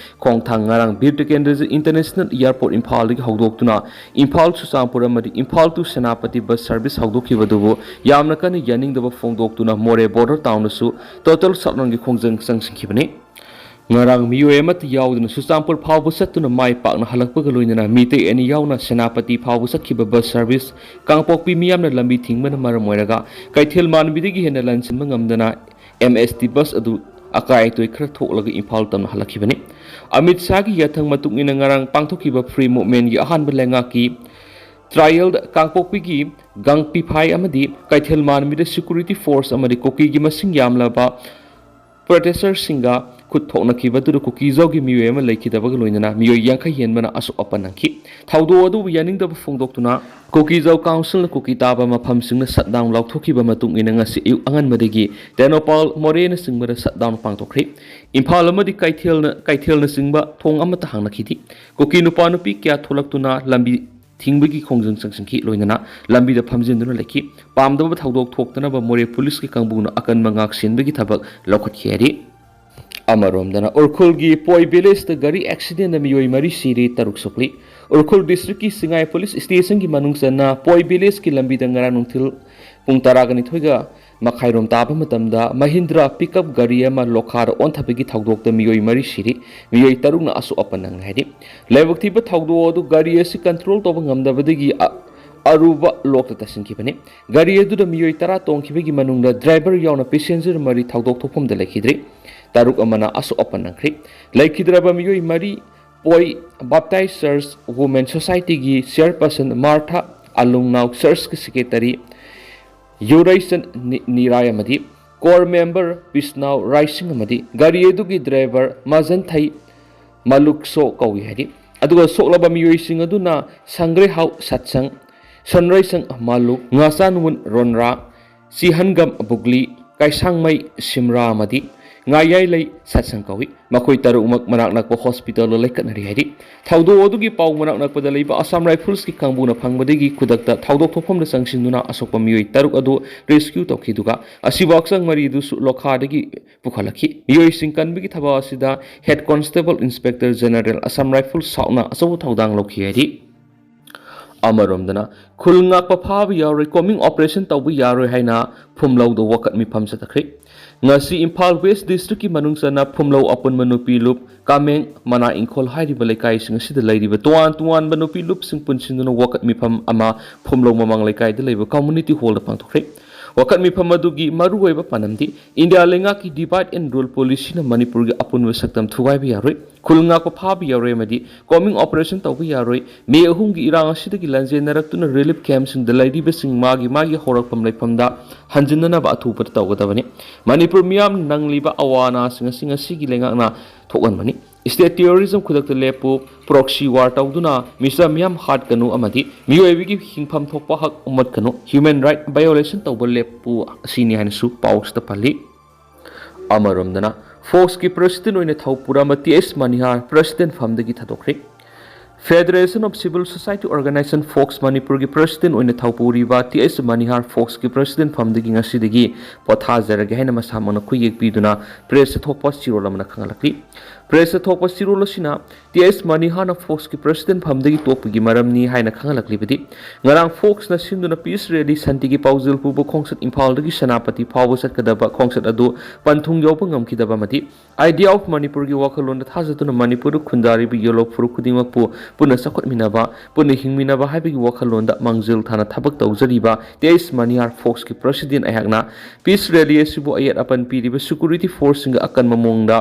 ꯈꯣꯡꯊꯥꯡ ꯉꯔꯥꯡ ꯕꯤꯔ ꯇꯤꯀꯦꯟꯗ꯭ꯔꯖꯤꯠ ꯏꯟꯇꯔꯅꯦꯁꯅꯦꯜ ꯑꯦꯌꯥꯔꯄꯣꯔꯠ ꯏꯝꯐꯥꯜꯗꯒꯤ ꯍꯧꯗꯣꯛꯇꯨꯅ ꯏꯝꯐꯥꯜ ꯆꯨꯔꯆꯥꯟꯄꯨꯔ ꯑꯃꯗꯤ Imphal to Senapati bus service ꯍꯧꯗꯣꯛꯈꯤꯕꯗꯨꯕꯨ ꯌꯥꯝꯅ ꯀꯟꯅ ꯌꯥꯅꯤꯡꯗꯕ ꯐꯣꯡꯗꯣꯛꯇꯨꯅ ꯃꯣꯔꯦ ꯕꯣꯔꯗꯔ ꯇꯥꯎꯟꯗꯁꯨ ꯇꯣꯇꯦꯜ ꯁꯠꯗꯥꯎꯟꯒꯤ ꯈꯣꯡꯖꯪ ꯆꯪꯁꯤꯟꯈꯤꯕꯅꯤ꯫ ꯉꯔꯥꯡ ꯃꯤꯑꯣꯏ ꯑꯃꯠꯇ ꯌꯥꯎꯗꯅ ꯆꯨꯔꯆꯥꯟꯄꯨꯔ ꯐꯥꯎꯕ ꯆꯠꯇꯨꯅ ꯃꯥꯏ ꯄꯥꯛꯅ ꯍꯜꯂꯛꯄꯒ ꯂꯣꯏꯅꯅ ꯃꯤꯇꯩ ꯑꯅꯤ ꯌꯥꯎꯅ ꯁꯦꯅꯥꯄꯇꯤ ꯐꯥꯎꯕ ꯆꯠꯈꯤꯕ ꯕꯁ ꯁꯔꯚꯤꯁ ꯀꯥꯡꯄꯣꯛꯄꯤ ꯃꯤꯌꯥꯝꯅ ꯂꯝꯕꯤ ꯊꯤꯡꯕꯅ ꯃꯔꯝ ꯑꯣꯏꯔꯒ ꯀꯩꯊꯦꯜ ꯃꯥꯟꯕꯤꯗꯒꯤ ꯍꯦꯟꯅ ꯂꯟꯁꯤꯟꯕ ꯉꯝꯗꯅ ꯑꯦꯝ ꯑꯦꯁ ꯇꯤ ꯕꯁ ꯑꯗꯨ ꯑꯀꯥꯏ ꯑꯇꯣꯏ ꯈꯔ ꯊꯣꯛꯂꯒ ꯏꯝꯐꯥꯜ ꯇꯝꯅ ꯍꯜꯂꯛꯈꯤꯕꯅꯤ꯫ ꯑꯃꯤꯠ ꯁꯥꯍꯒꯤ ꯌꯥꯊꯪ ꯃꯇꯨꯡ ꯏꯟꯅ ꯉꯔꯥꯡ ꯄꯥꯡꯊꯣꯛꯈꯤꯕ ꯐ꯭ꯔꯤ ꯃꯨꯚꯃꯦꯟꯒꯤ ꯑꯍꯥꯟꯕ ꯂꯩꯉꯥꯛꯀꯤ ꯇ꯭ꯔꯥꯏꯌꯦꯜꯗ ꯀꯥꯡꯄꯣꯛꯄꯤꯒꯤ ꯒꯥꯡꯄꯤꯐꯥꯏ ꯑꯃꯗꯤ ꯀꯩꯊꯦꯜ ꯃꯥꯟꯕꯤꯗ ꯁꯦꯀ꯭ꯌꯨꯔꯤꯇꯤ ꯐꯣꯔꯁ ꯑꯃꯗꯤ ꯀꯨꯀꯤꯒꯤ ꯃꯁꯤꯡ ꯌꯥꯝꯂꯕ ꯄ꯭ꯔꯣꯇꯦꯁꯇꯔꯁꯤꯡꯒ ꯈꯨꯠ ꯊꯣꯛꯅꯈꯤꯕꯗꯨꯗ ꯀꯨꯀꯤꯖꯥꯎꯒꯤ ꯃꯤꯑꯣꯏ ꯑꯃ ꯂꯩꯈꯤꯗꯕꯒ ꯂꯣꯏꯅꯅ ꯃꯤꯑꯣꯏ ꯌꯥꯡꯈꯩ ꯍꯦꯟꯕꯅ ꯑꯁꯣꯛ ꯑꯄꯟ ꯅꯪꯈꯤ꯫ ꯊꯧꯗꯣꯛ ꯑꯗꯨꯕꯨ ꯌꯥꯅꯤꯡꯗꯕ ꯐꯣꯡꯗꯣꯛꯇꯨꯅ ꯀꯨꯀꯤꯖꯥꯎ ꯀꯥꯎꯟꯁꯤꯜꯅ ꯀꯨꯀꯤ ꯇꯥꯕ ꯃꯐꯝꯁꯤꯡꯅ ꯁꯠꯗꯥꯎꯟ ꯂꯥꯎꯊꯣꯛꯈꯤꯕ ꯃꯇꯨꯡ ꯏꯟꯅ ꯉꯁꯤ ꯑꯌꯨꯛ ꯑꯉꯟꯕꯗꯒꯤ ꯇꯦꯡꯅꯧꯄꯥꯜ, ꯃꯣꯔꯦꯅꯆꯤꯡꯕꯗ ꯁꯠꯗꯥꯎꯟ ꯄꯥꯡꯊꯣꯛꯈ꯭ꯔꯦ꯫ ꯏꯝꯐꯥꯜ ꯑꯃꯗꯤ ꯀꯩꯊꯦꯜꯅ, ꯀꯩꯊꯦꯜꯅꯆꯤꯡꯕ ꯊꯣꯡ ꯑꯃꯠꯇ ꯍꯥꯡꯅꯈꯤꯗꯦ꯫ ꯀꯨꯀꯤ ꯅꯨꯄꯥ ꯅꯨꯄꯤ ꯀꯌꯥ ꯊꯣꯛꯂꯛꯇꯨꯅ ꯂꯝꯕꯤ ꯊꯤꯡꯕꯒꯤ ꯈꯣꯡꯖꯪ ꯆꯪꯁꯤꯟꯈꯤ꯫ ꯂꯣꯏꯅꯅ ꯂꯝꯕꯤꯗ ꯐꯝꯖꯤꯟꯗꯨꯅ ꯂꯩꯈꯤ꯫ ꯄꯥꯝꯗꯕ ꯊꯧꯗꯣꯛ ꯊꯣꯛꯇꯅꯕ ꯃꯣꯔꯦ ꯄꯨꯂꯤꯁꯀꯤ ꯀꯥꯡꯕꯨꯅ ꯑꯀꯟꯕ ꯉꯥꯛ ꯁꯦꯟꯕꯒꯤ ꯊꯕꯛ ꯂꯧꯈꯠꯈꯤ ꯍꯥꯏꯔꯤ꯫ ꯑꯃꯔꯣꯝꯗꯅ ꯎꯔꯈꯨꯜꯒꯤ ꯄꯣꯏ ꯚꯤꯂꯦꯖꯇ ꯒꯥꯔꯤ ꯑꯦꯛꯁꯤꯗꯦꯟꯗ ꯃꯤꯑꯣꯏ ꯃꯔꯤ ꯁꯤꯔꯦ, ꯇꯔꯨꯛ ꯁꯣꯛꯂꯤ꯫ ꯎꯔꯈꯨꯜ ꯗꯤꯁꯇ꯭ꯔꯤꯛꯀꯤ ꯁꯤꯡꯉꯥꯏ ꯄꯨꯂꯤꯁ ꯁ꯭ꯇꯦꯁꯟꯒꯤ ꯃꯅꯨꯡ ꯆꯟꯅ ꯄꯣꯏ ꯚꯤꯂꯦꯖꯀꯤ ꯂꯝꯕꯤꯗ ꯉꯔꯥꯡ ꯅꯨꯡꯊꯤꯜ ꯄꯨꯡ ꯇꯔꯥꯒ ꯅꯤꯊꯣꯏꯒ ꯃꯈꯥꯏꯔꯣꯝ ꯇꯥꯕ ꯃꯇꯝꯗ ꯃꯍꯤꯟꯗ꯭ꯔꯥ ꯄꯤꯛꯑꯞ ꯒꯥꯔꯤ ꯑꯃ ꯂꯣꯈꯥꯗ ꯑꯣꯟꯊꯕꯒꯤ ꯊꯧꯗꯣꯛꯇ ꯃꯤꯑꯣꯏ ꯃꯔꯤ ꯁꯤꯔꯤ, ꯃꯤꯑꯣꯏ ꯇꯔꯨꯛꯅ ꯑꯁꯣꯛ ꯑꯄꯟ ꯅꯪꯂꯦ ꯍꯥꯏꯔꯤ꯫ ꯂꯥꯏꯕꯛ ꯊꯤꯕ ꯊꯧꯗꯣꯛ ꯑꯗꯨ ꯒꯥꯔꯤ ꯑꯁꯤ ꯀꯟꯇ꯭ꯔꯣꯜ ꯇꯧꯕ ꯉꯝꯗꯕꯗꯒꯤ ꯑ-, ꯑꯔꯨꯕ ꯂꯣꯛꯇ ꯇꯥꯁꯤꯟꯈꯤꯕꯅꯤ꯫ ꯒꯥꯔꯤ ꯑꯗꯨꯗ ꯃꯤꯑꯣꯏ ꯇꯔꯥ ꯇꯣꯡꯈꯤꯕꯒꯤ ꯃꯅꯨꯡꯗ ꯗ꯭ꯔꯥꯏꯚꯔ ꯌꯥꯎꯅ ꯄꯦꯁꯦꯟꯖꯔ ꯃꯔꯤ ꯊꯧꯗꯣꯛ ꯊꯣꯛꯐꯝꯗ ꯂꯩꯈꯤꯗ꯭ꯔꯤ꯫ ꯇꯔꯨꯛ ꯑꯃꯅ ꯑꯁꯣꯛ ꯑꯄꯟ ꯅꯪꯈ꯭ꯔꯤ꯫ ꯂꯩꯈꯤꯗ꯭ꯔꯕ ꯃꯤꯑꯣꯏ ꯃꯔꯤ ꯄꯣꯏ ꯕꯥꯞꯇꯥꯏꯁ ꯆꯔꯆ ꯋꯨꯃꯦꯟ ꯁꯣꯁꯥꯏꯇꯤꯒꯤ ꯆꯤꯌꯔꯄꯔꯁꯟ ꯃꯥꯔꯊꯥ ꯑꯂꯨꯡꯅꯥꯎ, ꯆꯔꯆꯀꯤ ꯁꯦꯀ꯭ꯔꯦꯇꯔꯤ ꯌꯨꯔꯩꯆꯟ ꯅꯤ-, ꯅꯤꯔꯥꯏ ꯑꯃꯗꯤ ꯀꯣꯔ ꯃꯦꯝꯕꯔ ꯄꯤꯁꯅꯥꯎ ꯔꯥꯏꯁꯤꯡ ꯑꯃꯗꯤ ꯒꯥꯔꯤ ꯑꯗꯨꯒꯤ ꯗ꯭ꯔꯥꯏꯚꯔ ꯃꯥꯖꯟꯊꯩ ꯃꯥꯂꯨꯛꯁꯣ ꯀꯧꯏ ꯍꯥꯏꯔꯤ꯫ ꯑꯗꯨꯒ ꯁꯣꯛꯂꯕ ꯃꯤꯑꯣꯏꯁꯤꯡ ꯑꯗꯨꯅ ꯁꯪꯒ꯭ꯔꯦꯍꯥꯎ ꯁꯠꯁꯪ, ꯁꯟꯔꯩꯁꯪ ꯃꯥꯂꯨꯛ, ꯉꯥꯆꯥꯟꯋꯨꯟ ꯔꯣꯟꯔꯥ, ꯆꯤꯍꯟꯒꯝ ꯕꯨꯒꯂꯤ, ꯀꯩꯁꯥꯡꯃꯩ ꯁꯤꯝꯔꯥ ꯑꯃꯗꯤ ꯉꯥꯌꯥꯏꯂꯩ ꯁꯠꯁꯪ ꯀꯧꯏ꯫ ꯃꯈꯣꯏ ꯇꯔꯨꯛꯃꯛ ꯃꯅꯥꯛ ꯅꯛꯄ ꯍꯣꯁꯄꯤꯇꯥꯜꯗ ꯂꯩꯈꯠꯅꯔꯤ ꯍꯥꯏꯔꯤ꯫ ꯊꯧꯗꯣꯛ ꯑꯗꯨꯒꯤ ꯄꯥꯎ ꯃꯅꯥꯛ ꯅꯛꯄꯗ ꯂꯩꯕ ꯑꯁꯥꯝ ꯔꯥꯏꯐꯜꯁꯀꯤ ꯀꯥꯡꯕꯨꯅ ꯐꯪꯕꯗꯒꯤ ꯈꯨꯗꯛꯇ ꯊꯧꯗꯣꯛ ꯊꯣꯛꯐꯝꯗ ꯆꯪꯁꯤꯟꯗꯨꯅ ꯑꯁꯣꯛꯄ ꯃꯤꯑꯣꯏ ꯇꯔꯨꯛ ꯑꯗꯨ ꯔꯦꯁꯀ꯭ꯌꯨ ꯇꯧꯈꯤ, ꯑꯗꯨꯒ ꯑꯁꯤꯕ ꯍꯛꯆꯥꯡ ꯃꯔꯤ ꯑꯗꯨꯁꯨ ꯂꯣꯈꯥꯗꯒꯤ ꯄꯨꯈꯠꯂꯛꯈꯤ꯫ ꯃꯤꯑꯣꯏꯁꯤꯡ ꯀꯟꯕꯒꯤ ꯊꯕꯛ ꯑꯁꯤꯗ head constable inspector general Assam rifle ꯁꯥꯎꯠꯅ ꯑꯆꯧꯕ ꯊꯧꯗꯥꯡ ꯂꯧꯈꯤ ꯍꯥꯏꯔꯤ꯫ ꯑꯃꯔꯣꯝꯗꯅ, ꯈꯨꯜ ꯉꯥꯛꯄ ꯐꯥꯕ ꯌꯥꯔꯣꯏ, ꯀꯣꯃꯤꯡ ꯑꯣꯄꯔꯦꯁꯟ ꯇꯧꯕ ꯌꯥꯔꯣꯏ ꯍꯥꯏꯅ ꯐꯨꯝꯂꯧꯗ ꯋꯥꯀꯠ ꯃꯤꯐꯝ ꯆꯠꯊꯈ꯭ꯔꯦ꯫ ꯉꯁꯤ ꯏꯝꯐꯥꯜ ꯋꯦꯁ ꯗꯤꯁꯇ꯭ꯔꯤꯛꯀꯤ ꯃꯅꯨꯡ ꯆꯟꯅ ꯐꯨꯝꯂꯧ ꯑꯄꯨꯟꯕ ꯅꯨꯄꯤ ꯂꯨꯞ, ꯀꯥꯃꯦꯡ, ꯃꯅꯥ ꯏꯪꯈꯣꯜ ꯍꯥꯏꯔꯤꯕ ꯂꯩꯀꯥꯏꯁꯤꯡ ꯑꯁꯤꯗ ꯂꯩꯔꯤꯕ ꯇꯣꯉꯥꯟ ꯇꯣꯉꯥꯟꯕ ꯅꯨꯄꯤ ꯂꯨꯞꯁꯤꯡ ꯄꯨꯟꯁꯤꯟꯗꯨꯅ ꯋꯥꯀꯠ ꯃꯤꯐꯝ ꯑꯃ ꯐꯨꯝꯂꯧ ꯃꯃꯥꯡ ꯂꯩꯀꯥꯏꯗ ꯂꯩꯕ ꯀꯝꯃꯨꯅꯤꯇꯤ ꯍꯣꯜꯗ ꯄꯥꯡꯊꯣꯛꯈ꯭ꯔꯦ꯫ ꯋꯥꯀꯠ ꯃꯤꯐꯝ ꯑꯗꯨꯒꯤ ꯃꯔꯨꯑꯣꯏꯕ ꯄꯥꯟꯗꯝꯗꯤ ꯏꯟꯗꯤꯌꯥ ꯂꯩꯉꯥꯛꯀꯤ ꯗꯤꯚꯥꯏꯗ ꯑꯦꯟ ꯔꯨꯜ ꯄꯣꯂꯤꯁꯤꯅ ꯃꯅꯤꯄꯨꯔꯒꯤ ꯑꯄꯨꯟꯕ ꯁꯛꯇꯝ ꯊꯨꯒꯥꯏꯕ ꯌꯥꯔꯣꯏ, ꯈꯨꯜ ꯉꯥꯛꯄ ꯐꯥꯕ ꯌꯥꯔꯣꯏ ꯑꯃꯗꯤ ꯀꯣꯃꯤꯡ ꯑꯣꯄꯔꯦꯁꯟ ꯇꯧꯕ ꯌꯥꯔꯣꯏ, ꯃꯦ ꯑꯍꯨꯝꯒꯤ ꯏꯔꯥꯡ ꯑꯁꯤꯗꯒꯤ ꯂꯥꯟꯖꯦꯟꯅꯔꯛꯇꯨꯅ ꯔꯤꯂꯤꯐ ꯀꯦꯝꯞꯁꯤꯡꯗ ꯂꯩꯔꯤꯕꯁꯤꯡ ꯃꯥꯒꯤ ꯃꯥꯒꯤ ꯍꯧꯔꯛꯐꯝ ꯂꯩꯐꯝꯗ ꯍꯟꯖꯤꯟꯅꯅꯕ ꯑꯊꯨꯕꯗ ꯇꯧꯒꯗꯕꯅꯤ꯫ ꯃꯅꯤꯄꯨꯔ ꯃꯤꯌꯥꯝꯅ ꯅꯪꯂꯤꯕ ꯑꯋꯥ ꯑꯅꯥꯁꯤꯡ ꯑꯁꯤ ꯉꯁꯤꯒꯤ ꯂꯩꯉꯥꯛꯅ ꯊꯣꯛꯍꯟꯕꯅꯤ꯫ ꯁ꯭ꯇꯦꯠ ꯇꯦꯔꯣꯔꯤꯖꯝ ꯈꯨꯗꯛꯇ ꯂꯦꯞꯄꯨ, ꯄ꯭ꯔꯣꯛꯁꯤ ꯋꯥꯔ ꯇꯧꯗꯨꯅ ꯃꯤꯆꯝ ꯃꯤꯌꯥꯝ ꯍꯥꯠꯀꯅꯨ ꯑꯃꯗꯤ ꯃꯤꯑꯣꯏꯕꯒꯤ ꯍꯤꯡꯐꯝ ꯊꯣꯛꯄ ꯍꯛ ꯃꯨꯠꯀꯅꯨ, ꯍ꯭ꯌꯨꯃꯦꯟ ꯔꯥꯏꯠ ꯚꯥꯏꯑꯣꯂꯦꯁꯟ ꯇꯧꯕ ꯂꯦꯞꯄꯨ ꯑꯁꯤꯅꯤ ꯍꯥꯏꯅꯁꯨ ꯄꯥꯎꯁꯤꯗ ꯄꯜꯂꯤ꯫ ꯑꯃꯔꯣꯝꯗꯅ, ꯐꯣꯛꯁꯀꯤ ꯄ꯭ꯔꯁꯤꯗꯦꯟ ꯑꯣꯏꯅ ꯊꯧ ꯄꯨꯔꯝꯕ ꯇꯤ ꯑꯦꯁ ꯃꯅꯤꯍꯥꯔ ꯄ꯭ꯔꯁꯤꯗꯦꯟ ꯐꯝꯗꯒꯤ ꯊꯥꯗꯣꯛꯈ꯭ꯔꯦ꯫ Federation of Civil Society Organization, FOCS ꯃꯅꯤꯄꯨꯔꯒꯤ ꯄ꯭ꯔꯁꯤꯗꯦꯟ ꯑꯣꯏꯅ ꯊꯧ ꯄꯨꯔꯤꯕ ꯇꯤ ꯑꯦꯁ ꯃꯅꯤꯍꯥꯔ ꯐꯣꯛꯁꯀꯤ ꯄ꯭ꯔꯁꯤꯗꯦꯟ ꯐꯝꯗꯒꯤ ꯉꯁꯤꯗꯒꯤ ꯄꯣꯊꯥꯖꯔꯒꯦ ꯍꯥꯏꯅ ꯃꯁꯥꯃꯛꯅ ꯈꯨꯌꯦꯛ ꯄꯤꯗꯨꯅ ꯄ꯭ꯔꯦꯁꯇ ꯊꯣꯛꯄ ꯆꯤꯔꯣꯜ ꯑꯃꯅ ꯈꯪꯍꯜꯂꯛꯂꯤ꯫ ꯄ꯭ꯔꯦꯁꯇ ꯊꯣꯛꯄ ꯆꯤꯔꯣꯜ ꯑꯁꯤꯅ ꯇꯤ ꯑꯦꯁ ꯃꯅꯤꯍꯥꯔꯅ ꯐꯣꯛꯁꯀꯤ ꯄ꯭ꯔꯁꯤꯗꯦꯟ ꯐꯝꯗꯒꯤ ꯇꯣꯛꯄꯒꯤ ꯃꯔꯝꯅꯤ ꯍꯥꯏꯅ ꯈꯪꯍꯜꯂꯛꯂꯤꯕꯗꯤ, ꯉꯔꯥꯡ ꯐꯣꯛꯁꯅ ꯁꯤꯟꯗꯨꯅ ꯄꯤꯁ ꯔꯦꯂꯤ ꯁꯥꯟꯇꯤꯒꯤ ꯄꯥꯎꯖꯦꯜ ꯄꯨꯕ ꯈꯣꯡꯆꯠ ꯏꯝꯐꯥꯜꯗꯒꯤ ꯁꯦꯅꯥꯄꯇꯤ ꯐꯥꯎꯕ ꯆꯠꯀꯗꯕ ꯈꯣꯡꯆꯠ ꯑꯗꯨ ꯄꯟꯊꯨꯡ ꯌꯧꯕ ꯉꯝꯈꯤꯗꯕ ꯑꯃꯗꯤ Idea of ꯃꯅꯤꯄꯨꯔꯒꯤ ꯋꯥꯈꯜꯂꯣꯟꯗ ꯊꯥꯖꯗꯨꯅ ꯃꯅꯤꯄꯨꯔꯗ ꯈꯨꯟꯗꯥꯔꯤꯕ ꯌꯦꯜꯍꯧ ꯐꯨꯔꯨꯞ ꯈꯨꯗꯤꯡꯃꯛꯄꯨ ꯄꯨꯟꯅ ꯆꯥꯎꯈꯠꯃꯤꯟꯅꯕ, ꯄꯨꯟꯅ ꯍꯤꯡꯃꯤꯟꯅꯕ ꯍꯥꯏꯕꯒꯤ ꯋꯥꯈꯜꯂꯣꯟꯗ ꯃꯥꯡꯖꯤꯜ ꯊꯥꯅ ꯊꯕꯛ ꯇꯧꯖꯔꯤꯕ ꯇꯤ ꯑꯦꯁ ꯃꯅꯤꯍꯥꯔ ꯐꯣꯛꯁꯀꯤ ꯄ꯭ꯔꯁꯤꯗꯦꯟ ꯑꯩꯍꯥꯛꯅ ꯄꯤꯁ ꯔꯦꯂꯤ ꯑꯁꯤꯕꯨ ꯑꯌꯦꯠ ꯑꯄꯟ ꯄꯤꯔꯤꯕ ꯁꯦꯀ꯭ꯌꯨꯔꯤꯇꯤ ꯐꯣꯔꯁꯁꯤꯡꯒ ꯑꯀꯟꯕ ꯃꯑꯣꯡꯗ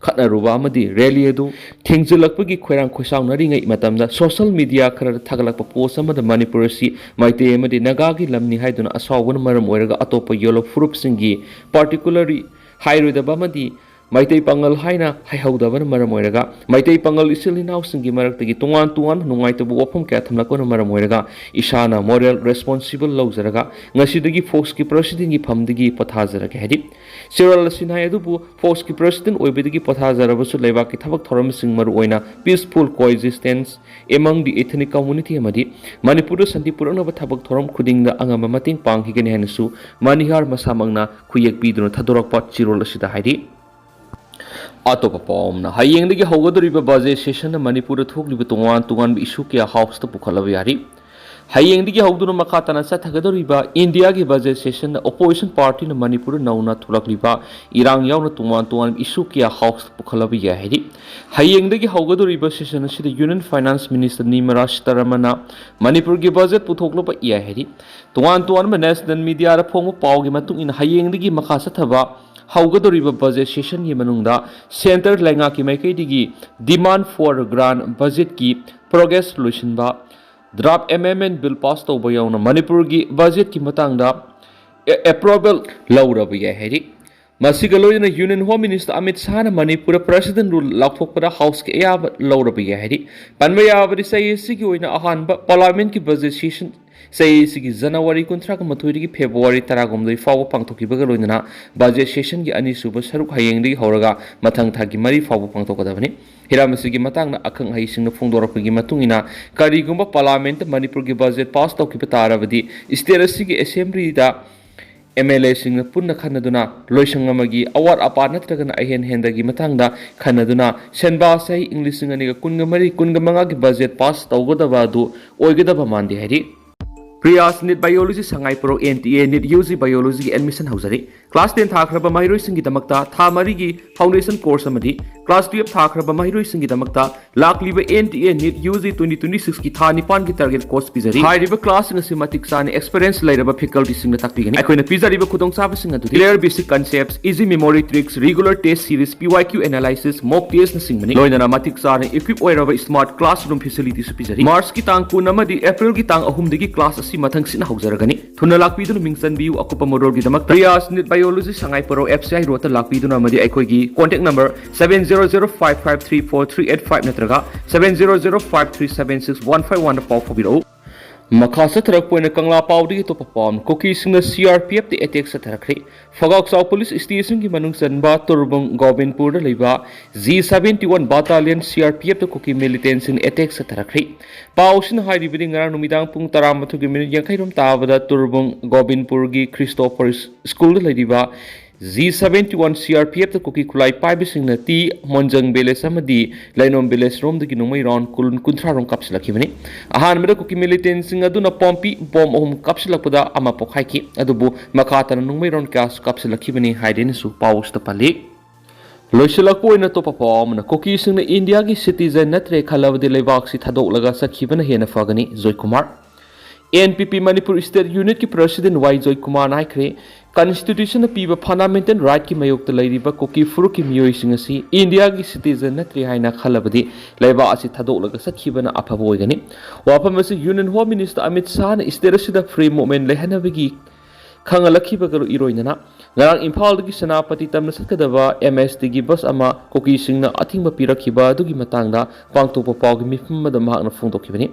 ꯈꯠꯅꯔꯨꯕ ꯑꯃꯗꯤ ꯔꯦꯂꯤ ꯑꯗꯨ ꯊꯤꯡꯖꯤꯜꯂꯛꯄꯒꯤ ꯈꯣꯏꯔꯥꯡ ꯈꯣꯏꯁꯥꯎꯅꯔꯤꯉꯩ ꯃꯇꯝꯗ ꯁꯣꯁꯤꯌꯦꯜ ꯃꯤꯗꯤꯌꯥ ꯈꯔꯗ ꯊꯥꯒꯠꯂꯛꯄ ꯄꯣꯁ ꯑꯃꯗ ꯃꯅꯤꯄꯨꯔ ꯑꯁꯤ ꯃꯩꯇꯩ ꯑꯃꯗꯤ ꯅꯥꯒꯥꯒꯤ ꯂꯝꯅꯤ ꯍꯥꯏꯗꯨꯅ ꯑꯁꯥꯎꯕꯅ ꯃꯔꯝ ꯑꯣꯏꯔꯒ ꯑꯇꯣꯞꯄ ꯌꯦꯜꯍꯧ ꯐꯨꯔꯨꯞꯁꯤꯡꯒꯤ ꯄꯥꯔꯇꯤꯀꯨꯂꯔꯂꯤ ꯍꯥꯏꯔꯣꯏꯗꯕ ꯑꯃꯗꯤ ꯃꯩꯇꯩ ꯄꯥꯉꯜ ꯍꯥꯏꯅ ꯍꯥꯏꯍꯧꯗꯕꯅ ꯃꯔꯝ ꯑꯣꯏꯔꯒ, ꯃꯩꯇꯩ ꯄꯥꯉꯜ ꯏꯆꯤꯜ ꯏꯅꯥꯎꯁꯤꯡꯒꯤ ꯃꯔꯛꯇꯒꯤ ꯇꯣꯉꯥꯟ ꯇꯣꯉꯥꯟꯕ ꯅꯨꯡꯉꯥꯏꯇꯕ ꯋꯥꯐꯝ ꯀꯌꯥ ꯊꯝꯂꯛꯄꯅ ꯃꯔꯝ ꯑꯣꯏꯔꯒ, ꯏꯁꯥꯅ moral responsible ꯂꯧꯖꯔꯒ ꯉꯁꯤꯗꯒꯤ ꯐꯣꯛꯁꯀꯤ ꯄ꯭ꯔꯁꯤꯗꯦꯟꯒꯤ ꯐꯝꯗꯒꯤ ꯄꯣꯊꯥꯖꯔꯒꯦ ꯍꯥꯏꯔꯤ꯫ ꯆꯦꯔꯣꯜ ꯑꯁꯤꯅ ꯍꯥꯏ ꯑꯗꯨꯕꯨ, ꯐꯣꯛꯁꯀꯤ ꯄ꯭ꯔꯁꯤꯗꯦꯟ ꯑꯣꯏꯕꯗꯒꯤ ꯄꯣꯊꯥꯖꯔꯕꯁꯨ ꯂꯩꯕꯥꯛꯀꯤ ꯊꯕꯛ ꯊꯧꯔꯝꯁꯤꯡ, ꯃꯔꯨꯑꯣꯏꯅ peaceful coexistence among the ethnic community ꯑꯃꯗꯤ ꯃꯅꯤꯄꯨꯔꯗ ꯁꯥꯟꯇꯤ ꯄꯨꯔꯛꯅꯕ ꯊꯕꯛ ꯊꯧꯔꯝ ꯈꯨꯗꯤꯡꯗ ꯑꯉꯝꯕ ꯃꯇꯦꯡ ꯄꯥꯡꯈꯤꯒꯅꯤ ꯍꯥꯏꯅꯁꯨ ꯃꯅꯤꯍꯥꯔ ꯃꯁꯥꯃꯛꯅ ꯈꯨꯌꯦꯛ ꯄꯤꯗꯨꯅ ꯊꯥꯗꯣꯔꯛꯄ ꯆꯦꯔꯣꯜ ꯑꯁꯤꯗ ꯍꯥꯏꯔꯤ꯫ ꯑꯇꯣꯞꯄ ꯄꯥꯎ ꯑꯃꯅ, ꯍꯌꯦꯡꯗꯒꯤ ꯍꯧꯒꯗꯧꯔꯤꯕ budget sessionꯗ ꯃꯅꯤꯄꯨꯔꯗ ꯊꯣꯛꯂꯤꯕ ꯇꯣꯉꯥꯟ ꯇꯣꯉꯥꯟꯕ issue ꯀꯌꯥ Houseꯇ ꯄꯨꯈꯠꯂꯕ ꯌꯥꯔꯤ꯫ ꯍꯌꯦꯡꯗꯒꯤ ꯍꯧꯗꯨꯅ ꯃꯈꯥ ꯇꯥꯅ ꯆꯠꯊꯒꯗꯧꯔꯤꯕ ꯏꯟꯗꯤꯌꯥꯒꯤ budget sessionꯗ opposition partyꯅ ꯃꯅꯤꯄꯨꯔꯗ ꯅꯧꯅ ꯊꯣꯛꯂꯛꯂꯤꯕ ꯏꯔꯥꯡ ꯌꯥꯎꯅ ꯇꯣꯉꯥꯟ ꯇꯣꯉꯥꯟꯕ issue ꯀꯌꯥ Houseꯇ ꯄꯨꯈꯠꯂꯕ ꯌꯥꯏ ꯍꯥꯏꯔꯤ꯫ ꯍꯌꯦꯡꯗꯒꯤ ꯍꯧꯒꯗꯧꯔꯤꯕ session ꯑꯁꯤꯗ Union Finance Minister ꯅꯤꯔꯃꯂꯥ ꯁꯤꯇꯥꯔꯥꯃꯟꯅ ꯃꯅꯤꯄꯨꯔꯒꯤ budget ꯄꯨꯊꯣꯛꯂꯕ ꯌꯥꯏ ꯍꯥꯏꯔꯤ꯫ ꯇꯣꯉꯥꯟ ꯇꯣꯉꯥꯟꯕ national mediaꯗ ꯐꯣꯡꯕ ꯄꯥꯎꯒꯤ ꯃꯇꯨꯡ ꯏꯟꯅ, ꯍꯌꯦꯡꯗꯒꯤ ꯃꯈꯥ ꯆꯠꯊꯕ ꯍꯧꯒꯗꯧꯔꯤꯕ budget sessionꯒꯤ ꯃꯅꯨꯡꯗ centre ꯂꯩꯉꯥꯛꯀꯤ ꯃꯥꯏꯀꯩꯗꯒꯤ demand for grant budgetꯀꯤ progress ꯂꯣꯏꯁꯤꯟꯕ, draft amendment bill pass ꯇꯧꯕ ꯌꯥꯎꯅ ꯃꯅꯤꯄꯨꯔꯒꯤ budgetꯀꯤ ꯃꯇꯥꯡꯗ ꯑꯦ-, approval ꯂꯧꯔꯕ ꯌꯥꯏ ꯍꯥꯏꯔꯤ꯫ ꯃꯁꯤꯒ ꯂꯣꯏꯅꯅ Union Home Minister ꯑꯃꯤꯠ ꯁꯥꯍꯅ ꯃꯅꯤꯄꯨꯔꯗ President Rule ꯂꯥꯎꯊꯣꯛꯄꯗ Houseꯀꯤ ꯑꯌꯥꯕ ꯂꯧꯔꯕ ꯌꯥꯏ ꯍꯥꯏꯔꯤ꯫ ꯄꯟꯕ ꯌꯥꯕꯗꯤ, ꯆꯍꯤ ꯑꯁꯤꯒꯤ ꯑꯣꯏꯅ ꯑꯍꯥꯟꯕ Parliamentꯀꯤ budget session ꯆꯍꯤ ꯑꯁꯤꯒꯤ January ꯀꯨꯟꯊ꯭ꯔꯥꯒ ꯃꯥꯊꯣꯏꯗꯒꯤ February ꯇꯔꯥꯍꯨꯝꯗꯣꯏ ꯐꯥꯎꯕ ꯄꯥꯡꯊꯣꯛꯈꯤꯕꯒ ꯂꯣꯏꯅꯅ budget sessionꯒꯤ ꯑꯅꯤꯁꯨꯕ ꯁꯔꯨꯛ ꯍꯌꯦꯡꯗꯒꯤ ꯍꯧꯔꯒ ꯃꯊꯪ ꯊꯥꯒꯤ ꯃꯔꯤ ꯐꯥꯎꯕ ꯄꯥꯡꯊꯣꯛꯀꯗꯕꯅꯤ꯫ ꯍꯤꯔꯝ ꯑꯁꯤꯒꯤ ꯃꯇꯥꯡꯗ ꯑꯈꯪ ꯑꯍꯩꯁꯤꯡꯅ ꯐꯣꯡꯗꯣꯔꯛꯄꯒꯤ ꯃꯇꯨꯡ ꯏꯟꯅ, ꯀꯔꯤꯒꯨꯝꯕ Parliamentꯇ ꯃꯅꯤꯄꯨꯔꯒꯤ budget pass ꯇꯧꯈꯤꯕ ꯇꯥꯔꯕꯗꯤ, state ꯑꯁꯤꯒꯤ Assemblyꯗ MLAꯁꯤꯡꯅ ꯄꯨꯟꯅ ꯈꯟꯅꯗꯨꯅ ꯂꯣꯏꯁꯪ ꯑꯃꯒꯤ ꯑꯋꯥꯠ ꯑꯄꯥ ꯅꯠꯇ꯭ꯔꯒꯅ ꯑꯍꯦꯟ ꯍꯦꯟꯗꯒꯤ ꯃꯇꯥꯡꯗ ꯈꯟꯅꯗꯨꯅ ꯁꯦꯟꯕꯥ ꯆꯍꯤ ꯏꯪ ꯂꯤꯁꯤꯡ ꯑꯅꯤꯒ ꯀꯨꯟꯒ ꯃꯔꯤ ꯀꯨꯟꯃꯉꯥꯒꯤ budget pass ꯇꯧꯒꯗꯕ ꯑꯗꯨ ꯑꯣꯏꯒꯗꯕ ꯃꯥꯟꯗꯦ ꯍꯥꯏꯔꯤ꯫ Priyas NEET Biology ꯁꯉꯥꯏꯄ꯭ꯔꯧ NTA NEET UG Biologyꯒꯤ admission ꯍꯧꯖꯔꯤ꯫ Class ten ꯊꯥꯈ꯭ꯔꯕ ꯃꯍꯩꯔꯣꯏꯁꯤꯡꯒꯤꯗꯃꯛꯇ ꯊꯥ ꯃꯔꯤꯒꯤ foundation course ꯑꯃꯗꯤ class twelve ꯊꯥꯈ꯭ꯔꯕ ꯃꯍꯩꯔꯣꯏꯁꯤꯡꯒꯤꯗꯃꯛꯇ ꯂꯥꯛꯂꯤꯕ NTA NEET UG twenty twenty sixꯀꯤ ꯊꯥ ꯅꯤꯄꯥꯟꯒꯤ target course ꯄꯤꯖꯔꯤ꯫ ꯍꯥꯏꯔꯤꯕ classꯁꯤꯡ ꯑꯁꯤ ꯃꯇꯤꯛ ꯆꯥꯅ experience ꯂꯩꯔꯕ facultyꯁꯤꯡꯅ ꯇꯥꯛꯄꯤꯒꯅꯤ꯫ ꯑꯩꯈꯣꯏꯅ ꯄꯤꯖꯔꯤꯕ ꯈꯨꯗꯣꯡꯆꯥꯕꯁꯤꯡ ꯑꯗꯨꯗꯤ clear basic concepts, easy memory tricks, regular test series, PYQ analysis, mock testꯅꯆꯤꯡꯕꯅꯤ꯫ ꯂꯣꯏꯅꯅ ꯃꯇꯤꯛ ꯆꯥꯅ equip ꯑꯣꯏꯔꯕ smart classroom facilityꯁꯨ ꯄꯤꯖꯔꯤ꯫ Marchꯀꯤ ꯇꯥꯡ ꯀꯨꯟ ꯑꯃꯗꯤ Aprilꯒꯤ ꯇꯥꯡ ꯑꯍꯨꯝꯗꯒꯤ class ꯑꯁꯤ ꯃꯊꯪꯁꯤꯠꯅ ꯍꯧꯖꯔꯒꯅꯤ꯫ ꯊꯨꯅ ꯂꯥꯛꯄꯤꯗꯨꯅ ꯃꯤꯡ ꯆꯟꯕꯤꯌꯨ꯫ ꯑꯀꯨꯞꯄ ꯃꯔꯣꯜꯒꯤꯗꯃꯛꯇ Priyas Knit Biology, Sangai ꯄꯣꯔꯣ, F C I ꯔꯣꯗꯇ ꯂꯥꯛꯄꯤꯗꯨꯅ ꯑꯃꯗꯤ ꯑꯩꯈꯣꯏꯒꯤ contact number seven zero zero five five three four three eight five ꯅꯠꯇ꯭ꯔꯒ seven zero zero five three seven six one five one ꯗ ꯄꯥꯎ ꯐꯥꯎꯕꯤꯔꯛꯎ꯫ ꯃꯈꯥ ꯆꯠꯊꯔꯛꯄ ꯑꯣꯏꯅ ꯀꯪꯂꯥ ꯄꯥꯎꯗꯒꯤ ꯑꯇꯣꯞꯄ ꯄꯥꯎ ꯑꯃ, ꯀꯨꯀꯤꯁꯤꯡꯅ C R P F ꯇ attack ꯆꯠꯊꯔꯛꯈ꯭ꯔꯦ꯫ ꯐꯒꯥꯛꯆꯥꯎ police stationꯒꯤ ꯃꯅꯨꯡ ꯆꯟꯕ ꯇꯨꯔꯕꯨꯡ ꯒꯣꯕꯤꯟꯄꯨꯔꯗ ꯂꯩꯕ G seventy one battalion C R P F ꯇ ꯀꯨꯀꯤ militantꯁꯤꯡꯅ attack ꯆꯠꯊꯔꯛꯈ꯭ꯔꯦ꯫ ꯄꯥꯎꯁꯤꯅ ꯍꯥꯏꯔꯤꯕꯗꯤ, ꯉꯔꯥꯡ ꯅꯨꯃꯤꯗꯥꯡ ꯄꯨꯡ ꯇꯔꯥꯃꯥꯊꯣꯏꯒꯤ minute ꯌꯥꯡꯈꯩ ꯔꯣꯝ ꯇꯥꯕꯗ ꯇꯨꯔꯕꯨꯡ ꯒꯣꯕꯤꯟꯄꯨꯔꯒꯤ ꯈ꯭ꯔꯤꯁꯇꯣꯐꯔ schoolꯗ ꯂꯩꯔꯤꯕ G seventy one C R P F ꯇ ꯀꯨꯀꯤ ꯈꯨꯠꯂꯥꯏ ꯄꯥꯏꯕꯁꯤꯡꯅ ꯇꯤ ꯃꯣꯟꯖꯪ village ꯑꯃꯗꯤ ꯂꯩꯅꯣꯝ village ꯔꯣꯝꯗꯒꯤ ꯅꯣꯡꯃꯩ round ꯀꯨꯟ, ꯀꯨꯟꯊ꯭ꯔꯥ ꯔꯣꯝ ꯀꯥꯞꯁꯤꯜꯂꯛꯈꯤꯕꯅꯤ꯫ ꯑꯍꯥꯟꯕꯗ ꯀꯨꯀꯤ militantꯁꯤꯡ ꯑꯗꯨꯅ ꯄꯣꯝꯄꯤ bomb ꯑꯍꯨꯝ ꯀꯥꯞꯁꯤꯜꯂꯛꯄꯗ ꯑꯃ ꯄꯣꯈꯥꯏꯈꯤ, ꯑꯗꯨꯕꯨ ꯃꯈꯥ ꯇꯥꯅ ꯅꯣꯡꯃꯩ round ꯀꯌꯥꯁꯨ ꯀꯥꯞꯁꯤꯜꯂꯛꯈꯤꯕꯅꯤ ꯍꯥꯏꯗꯨꯅꯁꯨ ꯄꯥꯎꯁꯤꯗ ꯄꯜꯂꯤ꯫ ꯂꯣꯏꯁꯤꯜꯂꯛꯄ ꯑꯣꯏꯅ ꯑꯇꯣꯞꯄ ꯄꯥꯎ ꯑꯃꯅ, ꯀꯨꯀꯤꯁꯤꯡꯅ ꯏꯟꯗꯤꯌꯥꯒꯤ citizen ꯅꯠꯇ꯭ꯔꯦ ꯈꯜꯂꯕꯗꯤ ꯂꯩꯕꯥꯛꯁꯤ ꯊꯥꯗꯣꯛꯂꯒ ꯆꯠꯈꯤꯕꯅ ꯍꯦꯟꯅ ꯐꯒꯅꯤ, Joykumar. N P P Manipur state unitꯀꯤ president ꯋꯥꯏ ꯖꯣꯏꯀꯨꯃꯥꯔꯅ ꯍꯥꯏꯈ꯭ꯔꯦ, constitutionꯅ ꯄꯤꯕ fundamental rightꯀꯤ ꯃꯥꯌꯣꯛꯇ ꯂꯩꯔꯤꯕ ꯀꯨꯀꯤ ꯐꯨꯔꯨꯞꯀꯤ ꯃꯤꯑꯣꯏꯁꯤꯡ ꯑꯁꯤ ꯏꯟꯗꯤꯌꯥꯒꯤ citizen ꯅꯠꯇ꯭ꯔꯦ ꯍꯥꯏꯅ ꯈꯜꯂꯕꯗꯤ ꯂꯩꯕꯥꯛ ꯑꯁꯤ ꯊꯥꯗꯣꯛꯂꯒ ꯆꯠꯈꯤꯕꯅ ꯑꯐꯕ ꯑꯣꯏꯒꯅꯤ꯫ ꯋꯥꯐꯝ ꯑꯁꯤ Union Home Minister Amit ꯁꯥꯍꯅ state ꯑꯁꯤꯗ free movement ꯂꯩꯍꯟꯅꯕꯒꯤ ꯈꯪꯍꯜꯂꯛꯈꯤꯕꯒ ꯏꯔꯣꯏꯅꯅ ꯉꯔꯥꯡ ꯏꯝꯐꯥꯜꯗꯒꯤ ꯁꯦꯅꯥꯄꯇꯤ ꯇꯝꯅ ꯆꯠꯀꯗꯕ M S Tꯒꯤ bus ꯑꯃ ꯀꯨꯀꯤꯁꯤꯡꯅ ꯑꯊꯤꯡꯕ ꯄꯤꯔꯛꯈꯤꯕ ꯑꯗꯨꯒꯤ ꯃꯇꯥꯡꯗ ꯄꯥꯡꯊꯣꯛꯄ ꯄꯥꯎꯒꯤ ꯃꯤꯐꯝ ꯑꯃꯗ ꯃꯍꯥꯛꯅ ꯐꯣꯡꯗꯣꯛꯈꯤꯕꯅꯤ꯫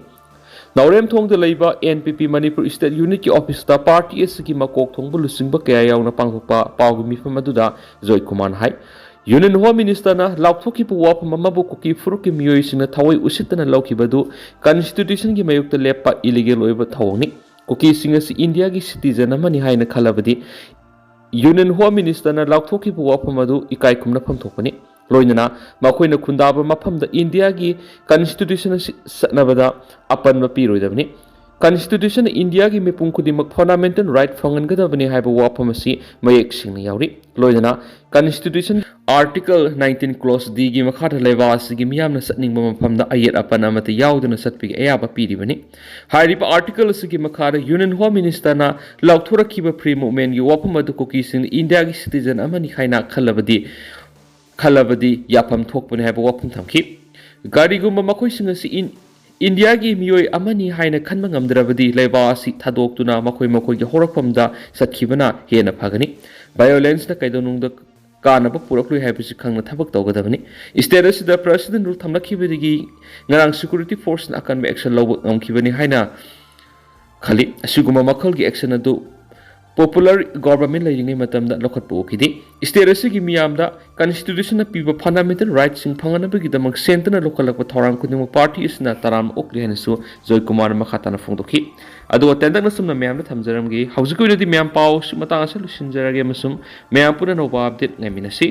ꯅꯥꯎꯔꯦꯝꯊꯣꯡꯗ ꯂꯩꯕ N P P Manipur state unitꯀꯤ officeꯇ party ꯑꯁꯤꯒꯤ ꯃꯀꯣꯛ ꯊꯣꯡꯕ ꯂꯨꯆꯤꯡꯕ ꯀꯌꯥ ꯌꯥꯎꯅ ꯄꯥꯡꯊꯣꯛꯄ ꯄꯥꯎꯒꯤ ꯃꯤꯐꯝ ꯑꯗꯨꯗ ꯖꯣꯏꯀꯨꯃꯥꯔꯅ ꯍꯥꯏ, Union Home Ministerꯅ ꯂꯥꯎꯊꯣꯛꯈꯤꯕ ꯋꯥꯐꯝ ꯑꯃꯕꯨ ꯀꯨꯀꯤ ꯐꯨꯔꯨꯞꯀꯤ ꯃꯤꯑꯣꯏꯁꯤꯡꯅ ꯊꯑꯣꯏ ꯎꯁꯤꯠꯇꯅ ꯂꯧꯈꯤꯕ ꯑꯗꯨ constitutionꯒꯤ ꯃꯥꯌꯣꯛꯇ ꯂꯦꯞꯄ illegal ꯑꯣꯏꯕ ꯊꯧꯑꯣꯡꯅꯤ꯫ ꯀꯨꯀꯤꯁꯤꯡ ꯑꯁꯤ ꯏꯟꯗꯤꯌꯥꯒꯤ citizen ꯑꯃꯅꯤ ꯍꯥꯏꯅ ꯈꯜꯂꯕꯗꯤ Union Home Ministerꯅ ꯂꯥꯎꯊꯣꯛꯈꯤꯕ ꯋꯥꯐꯝ ꯑꯗꯨ ꯏꯀꯥꯏ ꯈꯨꯝꯅꯐꯝ ꯊꯣꯛꯄꯅꯤ꯫ ꯂꯣꯏꯅꯅ ꯃꯈꯣꯏꯅ ꯈꯨꯟꯗꯥꯕ ꯃꯐꯝꯗ ꯏꯟꯗꯤꯌꯥꯒꯤ constitution ꯑꯁꯤ ꯆꯠꯅꯕꯗ ꯑꯄꯟꯕ ꯄꯤꯔꯣꯏꯗꯕꯅꯤ꯫ Constitutionꯅ ꯏꯟꯗꯤꯌꯥꯒꯤ ꯃꯤꯄꯨꯝ ꯈꯨꯗꯤꯡꯃꯛ fundamental right ꯐꯪꯍꯟꯒꯗꯕꯅꯤ ꯍꯥꯏꯕ ꯋꯥꯐꯝ ꯑꯁꯤ ꯃꯌꯦꯛ ꯁꯦꯡꯅ ꯌꯥꯎꯔꯤ꯫ ꯂꯣꯏꯅꯅ constitution article nineteen clause Dꯒꯤ ꯃꯈꯥꯗ ꯂꯩꯕꯥꯛ ꯑꯁꯤꯒꯤ ꯃꯤꯌꯥꯝꯅ ꯆꯠꯅꯤꯡꯕ ꯃꯐꯝꯗ ꯑꯌꯦꯠ ꯑꯄꯟ ꯑꯃꯠꯇ ꯌꯥꯎꯗꯅ ꯆꯠꯄꯒꯤ ꯑꯌꯥꯕ ꯄꯤꯔꯤꯕꯅꯤ꯫ ꯍꯥꯏꯔꯤꯕ article ꯑꯁꯤꯒꯤ ꯃꯈꯥꯗ Union Home Ministerꯅ ꯂꯥꯎꯊꯣꯔꯛꯈꯤꯕ free movementꯒꯤ ꯋꯥꯐꯝ ꯑꯗꯨ ꯀꯨꯀꯤꯁꯤꯡꯅ ꯏꯟꯗꯤꯌꯥꯒꯤ citizen ꯑꯃꯅꯤ ꯍꯥꯏꯅ ꯈꯜꯂꯕꯗꯤ, ꯈꯜꯂꯕꯗꯤ ꯌꯥꯐꯝ ꯊꯣꯛꯄꯅꯤ ꯍꯥꯏꯕ ꯋꯥꯐꯝ ꯊꯝꯈꯤ꯫ ꯀꯔꯤꯒꯨꯝꯕ ꯃꯈꯣꯏꯁꯤꯡ ꯑꯁꯤ ꯏꯟ-, ꯏꯟꯗꯤꯌꯥꯒꯤ ꯃꯤꯑꯣꯏ ꯑꯃꯅꯤ ꯍꯥꯏꯅ ꯈꯟꯕ ꯉꯝꯗ꯭ꯔꯕꯗꯤ ꯂꯩꯕꯥꯛ ꯑꯁꯤ ꯊꯥꯗꯣꯛꯇꯨꯅ ꯃꯈꯣꯏ ꯃꯈꯣꯏꯒꯤ ꯍꯧꯔꯛꯐꯝꯗ ꯆꯠꯈꯤꯕꯅ ꯍꯦꯟꯅ ꯐꯒꯅꯤ꯫ Violenceꯅ ꯀꯩꯗꯧꯅꯨꯡꯗ ꯀꯥꯟꯅꯕ ꯄꯨꯔꯛꯂꯣꯏ ꯍꯥꯏꯕꯁꯤ ꯈꯪꯅ ꯊꯕꯛ ꯇꯧꯒꯗꯕꯅꯤ꯫ State ꯑꯁꯤꯗ President Rule ꯊꯝꯂꯛꯈꯤꯕꯗꯒꯤ ꯉꯔꯥꯡ security forceꯅ ꯑꯀꯟꯕ action ꯂꯧꯕ ꯉꯝꯈꯤꯕꯅꯤ ꯍꯥꯏꯅ ꯈꯜꯂꯤ꯫ ꯑꯁꯤꯒꯨꯝꯕ ꯃꯈꯜꯒꯤ action ꯑꯗꯨ popular government ꯂꯩꯔꯤꯉꯩ ꯃꯇꯝꯗ ꯂꯧꯈꯠꯄ ꯎꯈꯤꯗꯦ꯫ State ꯑꯁꯤꯒꯤ ꯃꯤꯌꯥꯝꯗ constitutionꯅ ꯄꯤꯕ fundamental rightꯁꯤꯡ ꯐꯪꯅꯕꯒꯤꯗꯃꯛ ꯁꯦꯟꯇꯔꯅ ꯂꯧꯈꯠꯂꯛꯄ ꯊꯧꯔꯥꯡ ꯈꯨꯗꯤꯡꯃꯛ party ꯑꯁꯤꯅ ꯇꯔꯥꯝꯅ ꯑꯣꯛꯂꯤ ꯍꯥꯏꯅꯁꯨ ꯖꯣꯏꯀꯨꯃꯥꯔꯅ ꯃꯈꯥ ꯇꯥꯅ ꯐꯣꯡꯗꯣꯛꯈꯤ꯫ ꯑꯗꯨꯒ ꯇꯦꯟꯇꯛꯅ ꯁꯨꯝꯅ ꯃꯌꯥꯝꯗ ꯊꯝꯖꯔꯝꯒꯦ꯫ ꯍꯧꯖꯤꯛꯀꯤ ꯑꯣꯏꯅꯗꯤ ꯃꯌꯥꯝ ꯄꯥꯎ ꯁꯤ ꯃꯇꯥꯡ ꯑꯁꯤꯗ ꯂꯣꯏꯁꯤꯟꯖꯔꯒꯦ ꯑꯃꯁꯨꯡ ꯃꯌꯥꯝ ꯄꯨꯟꯅ ꯑꯅꯧꯕ update ꯉꯥꯏꯃꯤꯟꯅꯁꯤ꯫